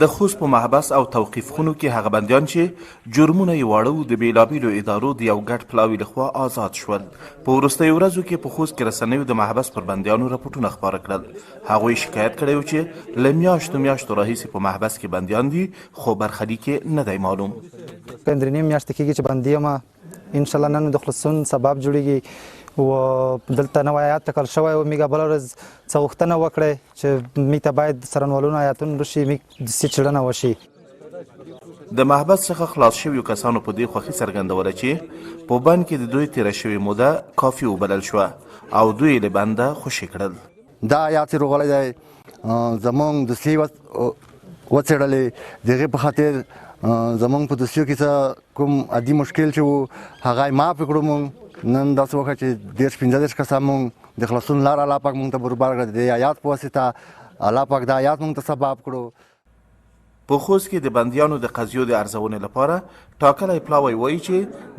د خوست په محبس او توقیف خونو کې هغه بندیان چې جرمونه یې واړه وو، د بېلابېلو ادارو د یو ګډ پلاوي لخوا ازاد شول. په وروستیو ورځو کې په خوست کې رسنیو د محبس پر بندیانو رپوټونه خپاره کړل. هغوی شکایت کړی و چې له میاشتو میاشتو راهیسې په محبس کې بندیان دي، خو برخلیک یې نه دی معلوم. درې نیم میاشتې کېږي چې بندي یم. ان شاء الله نن مې د خلاصون سبب جوړیږي و دلته نوی آیات ټاکل شوی و. میږه بله ورځ څه غوښتنه وکړی چې موږ ته باید څارنوالونو آیاتونه راشي، موږ دوسیې څېړنه وشي. د محبس څخه خلاص شویو کسانو په دې خوښي څرګندوله چې په بند کې د دوی تېره شوې موده کافي وبلل شوه او دوی یې له بنده خوشې کړل. دا آیات چې روغلی دی، زمونږ دوسیې وڅېړلې. د هغې په خاطر زمونږ په دوسیو کې څه کوم عادي مشکل چې وو، هغه یې معاف کړو. مونږ نن داسې وکړه چې 30 35 کسان مونږ د خلاصون لاره الله پاک مونږ ته برابر کړه. د دې آیات په واسطه الله پاک دا آیات مونږ ته سبب کړو. په خوست کې د بندیانو د قضیو د ارزونې لپاره ټاکلی پلاوی وایي چې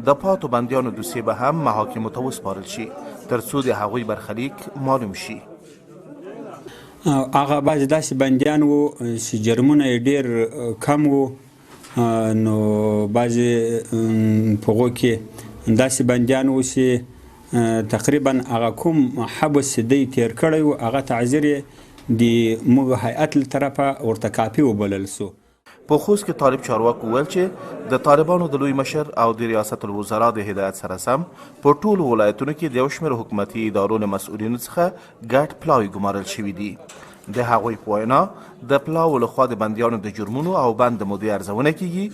د پاتو بندیانو دوسیې به هم محاکمو ته وسپارل شي، ترڅو د هغوی برخلیک معلوم شي. هغه بعضې داسې بندیان وو چې جرمونه یې ډېر کم وو، نو بعضې په هغو کې داسې بندیان وو چې تقریبا هغه کوم حبس چې دی تیر کړی و، هغه تعذیر یې د موږ هیئت له طرفه ورته کافي وبلل سو. په خوست کې طالب چارواکو وویل چې د طالبانو د لوی مشر او د ریاست الوزرا د هدایت سره سم په ټولو ولایتونو کې د یو شمېر حکومتي ادارو له مسؤلینو څخه ګډ پلاوي ګمارل شوي دي. د هغوی په وینا، د پلاوو لخوا د بندیانو د جرمونو او بند د مودې ارزونه کیږي.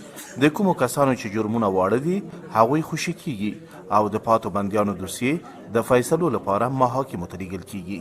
د کومو کسانو چې جرمونه واړه دي، هغوی خوشې کیږي او د پاتو بندیانو دوسیې د فیصلو لپاره محاکمو ته لیږل کیږي.